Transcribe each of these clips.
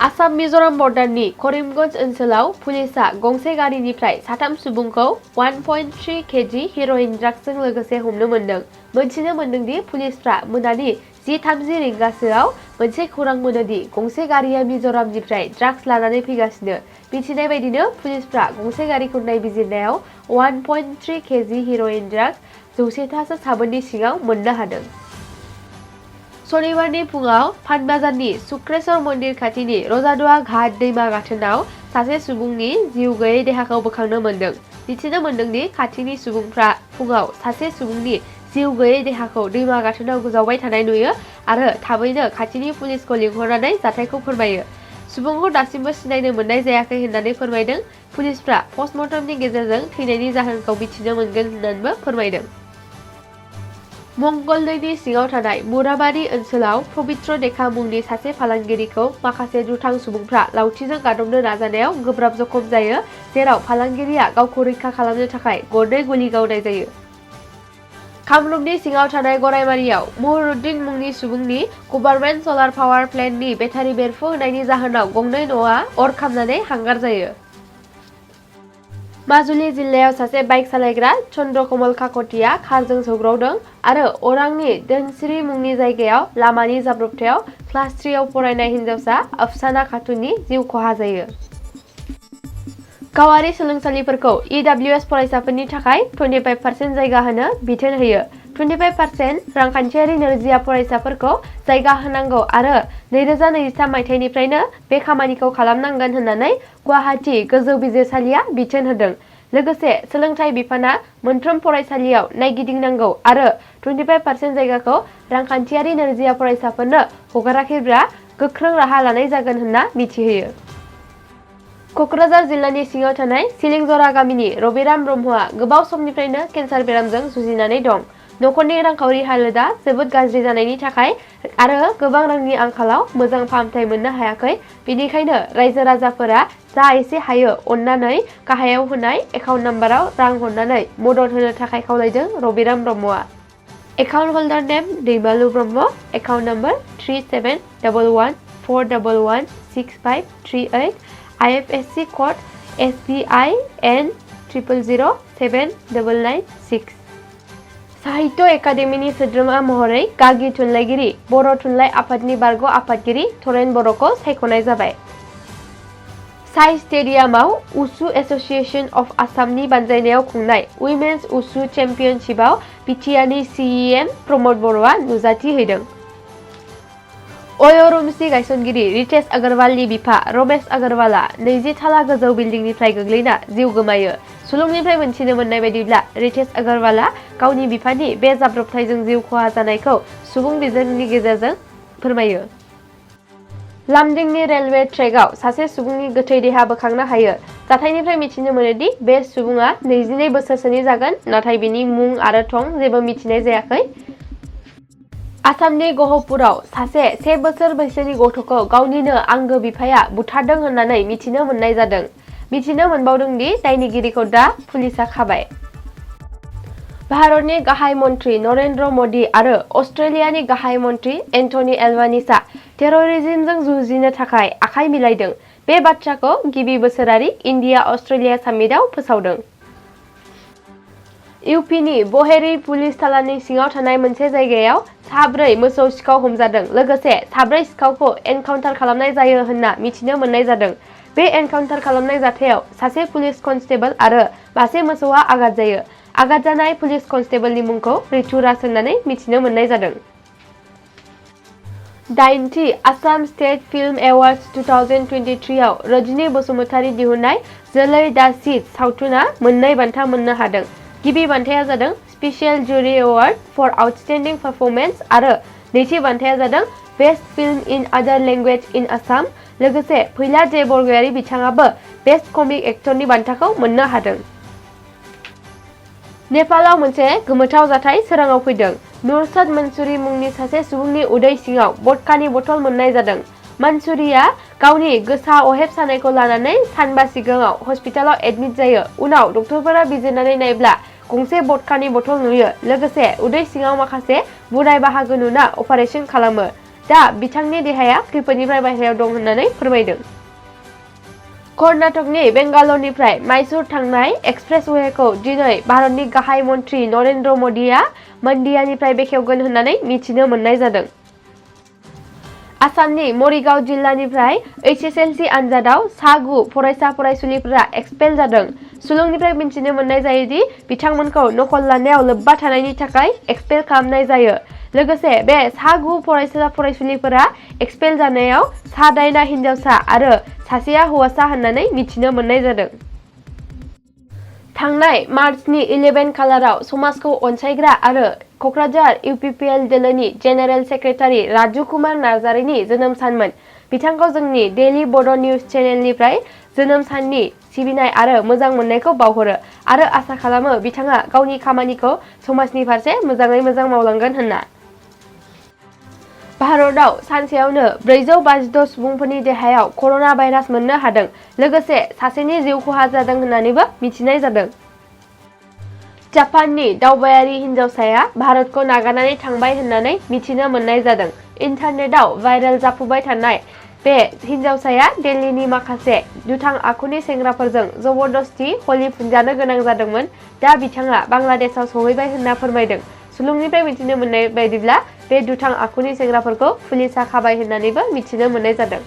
आसाम मिजोराम बर्डारनि करिमगंज ओनसोलाव पुलिसआ गंसे गारिनिफ्राय 3 सुबुंखौ 1.3 केजि हेर'इन ड्राग्सजों लोगोसे हमनो मोन्दों। मोनथिनो मोन्दोंदि पुलिसफ्रा मोनानि 10:30 रिंगासोआव मोनसे खौरां मोनोदि गंसे गारिया मिजोरामनिफ्राय ड्राग्स लानानै फैगासिनो। मिथिनाय बायदिनो पुलिसफ्रा गंसे गारिखौ नायबिजिरनायाव 1.3 केजि हेर'इन ड्राग्स 100थासो साबोननि सिङाव मोननो हादों। शनिबारनि फुङाव पानबाजारनि शुक्रेश्वर मन्दिर खाथिनि रजादुआ घाट दैमा गाथोनाव सासे सुबुंनि जिउ गैयै देहाखौ बोखांनो मोन्दों। मिथिनो मोन्दोंदि खाथिनि सुबुंफ्रा फुङाव सासे सुबुंनि जिउ गैयै देहाखौ दैमा गाथोनाव गोजावबाय थानाय नुयो आरो थाबैनो खाथिनि पुलिसखौ लिंहरनानै जाथायखौ फोरमायो। सुबुंखौ दासिमबो सिनायनो मोननाय जायाखै होननानै फोरमायदों। पुलिसफ्रा पस्टमर्टमनि गेजेरजों थैनायनि जाहोनखौ मिथिनो मोनगोन होननानैबो फोरमायदों। मंगलदैनि सिङाव थानाय मुराबारि ओनसोलाव पबित्र देखा मुंनि सासे फालांगिरिखौ माखासे दुथां सुबुंफ्रा लावथिजों गादबनो नाजानायाव गोब्राब जखम जायो, जेराव फालांगिरिया गावखौ रैखा खालामनो थाखाय गरनै गुलि गावनाय जायो। कामरुपनि सिङाव थानाय गरायमारियाव मुहरुद्दिन मुंनि सुबुंनि गभार्नमेन्ट सलार पावार प्लेन्टनि बेटारि बेरफ्रुहोनायनि जाहोनाव गंनै न'आ अर खामनानै हांगार जायो। माजुलि जिल्लायाव सासे बाइक सालायग्रा चन्द्रकमल काकतिया कारजों सौग्रावदों आरो अरांनि धोनसिरी मुंनि जायगायाव लामानि जाब्रबथायाव क्लास 3 आव फरायनाय हिनजावसा अफसाना खातुननि जिउ खहा जायो। गावारि सोलोंसालिफोरखौ EWS फरायसाफोरनि थाखाय 25% जायगा होनो बिथोन होयो। 25% रांखान्थियारि नोरजिया फरायसाफोरखौ जायगा होनांगौ आरो 2023 मायथाइनिफ्रायनो बे खामानिखौ खालामनांगोन होननानै गुवाहाटी गोजौ बिजिरसालिया बिथोन होदों। लोगोसे सोलोंथाइ बिफाना मोनफ्रोम फरायसालियाव नायगिदिंनांगौ आरो 25% जायगाखौ रांखान्थियारि नोरजिया फरायसाफोरनो हगाराखैब्ला गोख्रों राहा लानाय जागोन होनना मिथिहोयो। क'क्राझार जिल्लानि सिङाव थानाय सिलिंजरा गामिनि रबिराम ब्रह्मआ गोबाव समनिफ्रायनो केन्सार बेरामजों जुजिनानै दं। नखरनि रांखावरि हालोदा जोबोद गाज्रि जानायनि थाखाय आरो गोबां रांनि आंखालाव मोजां फाहामथाय मोननो हायाखै। बेनिखायनो रायजो राजाफोरा जा एसे हायो अननानै गाहायाव होनाय एकाउन्ट नाम्बाराव रां हरनानै मदद होनो थाखाय खावलायदों रबिराम ब्रह्मआ। Account holder name Daimalu Brahma, account number 3711416538, IFSC code SBI N 00079996। साहित्य एकाडेमिनि सोद्रोमा महरै गागि थुनलाइगिरि बर' थुनलाइ आफादनि बारग' आफादगिरि तरेन बर'खौ सायख'नाय जाबाय। साइ स्टेडियामाव उसु एस'सिएशन अफ आसामनि बानजायनायाव खुंनाय उइमेन्स उसु चेम्पियनशिपआव बिटिआरनि CEM प्रमोद बर'आ नुजाथि हैदों। अय'रुमसि गायसनगिरि रितेश अग्रवालनि बिफा रमेश अग्रवालआ 20 थाला गोजौ बिल्डिंनिफ्राय गोग्लैना जिउ गोमायो। सुलुंनिफ्राय मोनथिनो मोननाय बायदिब्ला रितेश अग्रवालआ गावनि बिफानि बे जाब्रबथायजों जिउ खहा जानायखौ सुबुं बिजोंनि गेजेरजों फोरमायो। लामडिंनि रेलवे ट्रेकआव सासे सुबुंनि गोथै देहा बोखांनो हायो। जाथायनिफ्राय मिथिनो मोनोदि बे सुबुङा 22 बोसोरसोनि जागोन, नाथाय बिनि मुं आरो थं जेबो मिथिनाय जायाखै। आसामनि गहपुराव सासे 1 बोसोर बैसोनि गथ'खौ गावनिनो आंगो बिफाया बुथारदों होननानै मिथिनो मोननाय जादों। मिथिनो मोनबावदों दि दायनिगिरिखौ दा पुलिसआ खाबाय। भारतनि गाहाय मन्त्रि नरेन्द्र मदि आरो अस्ट्रेलियानि गाहाय मन्त्रि एन्थनी एल्बानिसआ टेररिज्मजों जुजिनो थाखाय आखाइ मिलायदों। बे बाथ्राखौ गिबि बोसोरारि इन्डिया-अस्ट्रेलिया सामिटआव फोसावदों। इउपिनि बहेरि पुलिस थालानि सिङाव थानाय मोनसे जायगायाव 4 मोसौ सिखाव हमजादों। लोगोसे 4 सिखावखौ एनकाउन्टार खालामनाय जायो होनना मिथिनो मोननाय जादों। बे एनकाउन्टार खालामनाय जाथायाव सासे पुलिस कनस्टेबल आरो मासे मोसौआ आघात जायो। आघात जानाय पुलिस कनस्टेबलनि मुंखौ ऋतुराज होननानै मिथिनो मोननाय जादों। 8थि आसाम स्टेट फिल्म एवार्ड्स 2023 आव रजनी बसुमतारी दिहुननाय जोलै दा सिड सावथुना मोननै बान्था मोननो हादों। गिबि बान्थाया जादों स्पेशियल जुरी एवार्ड फर आउटस्टेन्डिं पारफर्मेन्स आरो नैथि बान्थाया जादों best film in other language in Assam. लोगोसे फैला जे बरगयारी बिथाङाबो बेस्ट कमिक एक्टरनि बान्थाखौ मोननो हादों। नेपालाव मोनसे गोमोथाव जाथाय सोराङाव फैदों। नुरसाद मंसूरी मुंनि सासे सुबुंनि उदै सिङाव बदकानि बथल मोननाय जादों। मंसूरीया गावनि गोसा अहेब सानायखौ लानानै सानबा सिगाङाव हस्पिटालाव एडमिट जायो। उनाव डक्टरफोरा बिजिरनानै नायब्ला गंसे बदकानि बथल नुयो। लोगोसे उदै सिङाव माखासे बुनाय बाहागो नुना अपारेसन खालामो। दा बिथांनि देहाया खैफोदनिफ्राय बाहेरायाव दं होननानै फोरमायदों। कर्नाटकनि बेंगालरनिफ्राय माइसुर थांनाय एक्सप्रेसवेखौ दिनै भारतनि गाहाय मन्थ्रि नरेन्द्र मदिआ मोन्डियानिफ्राय बेखेवगोन होननानै मिथिनो मोननाय जादों। आसामनि मरिगाव जिल्लानिफ्राय HSLC आनजादाव सा 9 फरायसा फरायसुलिफोरा एक्सपेल जादों। सुलुंनिफ्राय मिथिनो मोननाय जायोदि बिथांमोनखौ नकल लानायाव लोब्बा थानायनि थाखाय एक्सपेल खालामनाय जायो। लोगोसे बे सा 9 फरायसा फरायसुलिफोरा एक्सपेल जानायाव सा 8 हिनजावसा आरो सासेया हौवासा होननानै मिथिनो मोननाय जादों। थांनाय मार्चनि 11 खालाराव समाजखौ अनसायग्रा आरो कक्राझार UPPL दोलोनि जेनेरेल सेक्रेटारि राजु कुमार नार्जारिनि जोनोम सानमोन। बिथांखौ जोंनि डेली बड' निउज चेनेलनिफ्राय जोनोम साननि सिबिनाय आरो मोजां मोननायखौ बावहरो आरो आसा खालामो बिथाङा गावनि खामानिखौ समाजनि फारसे मोजाङै मोजां मावलांगोन होनना। भारतआव सानसेयावनो 452 सुबुंफोरनि देहायाव कर'ना भाइरास मोननो हादों। लोगोसे सासेनि जिउ खहा जादों होननानैबो मिथिनाय जादों। जापाननि दावबायारि हिनजावसाया भारतखौ नागारनानै थांबाय होननानै मिथिनो मोननाय जादों। इन्टारनेटआव भाइरेल जाफुबाय थानाय बे हिनजावसाया दिल्लीनि माखासे दुथां आखुनि सेंग्राफोरजों जबरदस्ती हलि खुंजानो गोनां जादोंमोन। दा बिथाङा बांलादेशआव सौहैबाय होनना फोरमायदों। सुलुंनिफ्राय मिथिनो मोननाय बायदिब्ला बे दुथां आखुनि सेंग्राफोरखौ पुलिसआ खाबाय होननानैबो मिथिनो मोननाय जादों।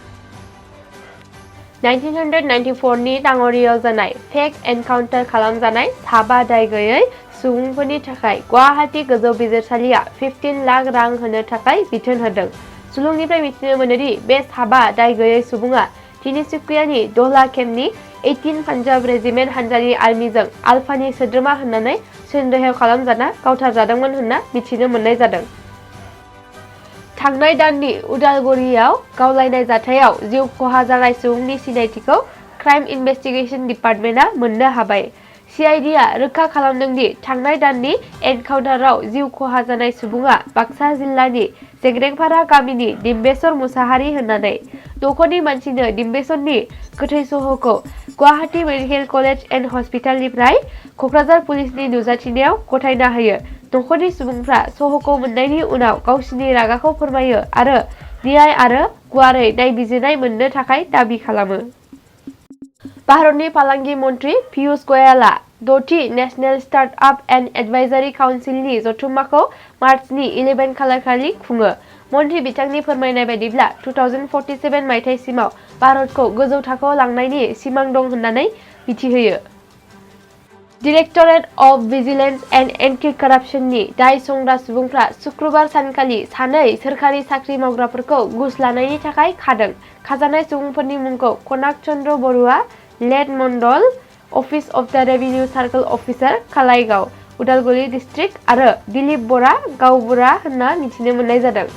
1994 नि दाङरियाव जानाय फेक एनकाउन्टार खालामजानाय साबा दाय गैयै सुबुंफोरनि थाखाय गुवाहाटी गोजौ बिजिरसालिया 15 लाख रां होनो थाखाय बिथोन होदों। सुलुंनिफ्राय मिथिनो मोनोदि बे साबा दाय गैयै सुबुङा तिनिसुकियानि दहला केम्पनि 18 पान्जाब रेजिमेन्ट हानजानि आर्मिजों आलफानि सोद्रोमा होननानै सन्देह खालामजाना गावथारजादोंमोन होनना मिथिनो मोननाय जादों। थांनाय दाननि उदालगुरियाव गावलायनाय जाथायाव जिउ खहा जानाय सुबुंनि सिनायथिखौ क्राइम इनभेस्टिगेशन डिपार्टमेन्टआ मोननो हाबाय। CIDआ रोखा खालामदों दि थांनाय दाननि एनकाउन्टाराव जिउ खहा जानाय सुबुङा बाक्सा जिल्लानि जेंग्रेंपारा गामिनि डिम्बेश्वर मुसाहारि होननानै। नखरनि मानसिनो डिम्बेश्वरनि गोथै सह'खौ गुवाहाटी मेडिकेल कलेज एन्ड हस्पिटालनिफ्राय कक्राझार पुलिसनि नुजाथिनायाव गथायना होयो। नखरनि सुबुंफ्रा सह'खौ मोननायनि उनाव गावसिनि रागाखौ फोरमायो आरो न्याय आरो गुवारै नायबिजिरनाय मोननो थाखाय दाबि खालामो। भारतनि फालांगि मन्थ्रि पीयूष गोयलआ 6थि नेशनेल स्टार्टआप एन्ड एडभाइजारि काउन्सिलनि जथुम्माखौ मार्चनि 11 खालारखालि खुङो। मन्थ्रि बिथांनि फोरमायनाय बायदिब्ला 2047 मायथाइसिमाव भारतखौ गोजौ थाखोआव लांनायनि सिमां दं होननानै मिथिहोयो। Directorate of vigilance and anti कराप्सननि दाय संग्रा सुबुंफ्रा शुक्रबार सानखालि सानै सोरखारि साख्रि मावग्राफोरखौ घुस लानायनि थाखाय खादों। खाजानाय सुबुंफोरनि मुंखौ कनक चन्द्र बरुवा, लेड मण्डल, office of the revenue circle officer, Kalaigaon, Udalguri district आरो दिलीप बरा, गावबुरा होनना मिथिनो मोननाय जादों।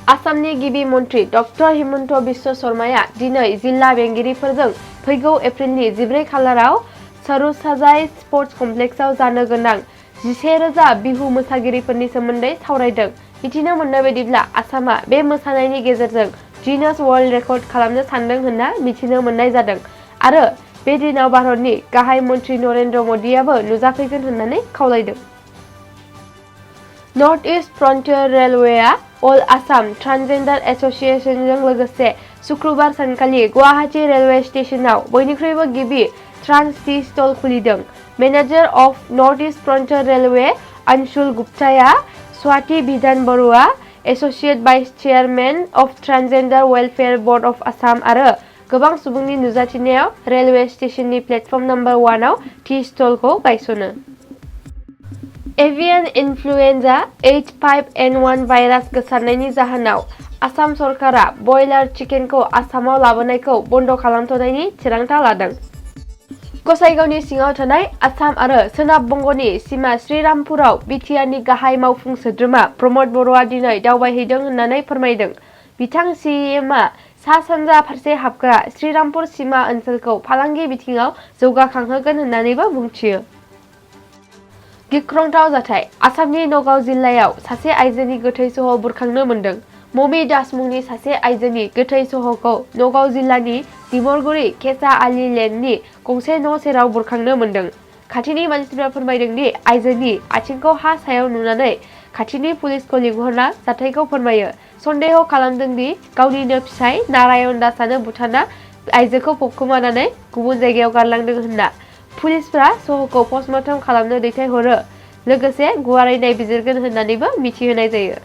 आसामनि गिबि मन्थ्रि डक्टर हिमन्त बिश्व शर्माया दिनै जिल्ला बेंगिरिफोरजों फैगौ एप्रिलनि 14 खालाराव सरुसजाई स्पर्ट्स कमप्लेक्सआव जानो गोनां 11,000 बिहु मोसागिरिफोरनि सोमोन्दै सावरायदों। मिथिनो मोननाय बायदिब्ला आसामा बे मोसानायनि गेजेरजों गिनेस वर्ल्ड रेकर्ड खालामनो सानदों होनना मिथिनो मोननाय जादों आरो बे दिनाव भारतनि गाहाय मन्थ्रि नरेन्द्र मदिआबो नुजाफैगोन होननानै खावलायदों। नर्थ इस्ट फ्रन्टियर रेलवेआ अल आसाम ट्रान्सजेन्डार एस'सिएशनजों लोगोसे शुक्रबार सानखालि गुवाहाटी रेलवे स्टेशनाव बयनिख्रुइबो गिबि ट्रान्स टि स्टल खुलिदों। Manager of north east frontier railway Anshul गुप्ताया Swati Bidhan Baruah, associate vice chairman of transgender welfare board of Assam आरो गोबां सुबुंनि नुजाथिनायाव रेलवे स्टेशननि प्लेटफर्म नम्बर 1 आव टि स्टलखौ गायसनो। एभियान इनफ्लुएन्जा H5N1 भाइरास गोसारनायनि जाहोनाव आसाम सरकारा बयलार चिकेनखौ आसामाव लाबोनायखौ बन्द खालामथ'नायनि थिरांथा लादों। गसाइगावनि सिङाव थानाय आसाम आरो सोनाब बंगनि सिमा श्रीरामपुराव बिटिआरनि गाहाय मावफुं सोद्रोमा प्रमद बर'आ दिनै दावबायहैदों होननानै फोरमायदों। बिथां CMआ सा-सानजा फारसे हाबग्रा श्रीरामपुर सिमा ओनसोलखौ फालांगि बिथिङाव जौगाखांहोगोन होननानैबो बुंथियो। गिख्रंथाव जाथाय आसामनि नगाव जिल्लायाव सासे आइजोनि गोथै सह' बुरखांनो मोन्दों। ममि दास मुंनि सासे आइजोनि गोथै सह'खौ नगाव जिल्लानि दिमरगुरि केसा आलि लेननि गंसे न' सेराव बुरखांनो मोन्दों। खाथिनि मानसिफ्रा फोरमायदों दि आइजोनि आथिंखौ हा सायाव नुनानै खाथिनि पुलिसखौ लिंहरना जाथायखौ फोरमायो। सन्देह खालामदों दि गावनिनो फिसाय नारायण दासआनो बुथारना आइजोखौ फबखोमानानै गुबुन जायगायाव गारलांदों होनना। पुलिसफोरा सहखौ पस्टमर्टम खालामनो दैथायहरो, लोगोसे गुवारै नायबिजिरगोन होननानैबो मिथिहोनाय जायो।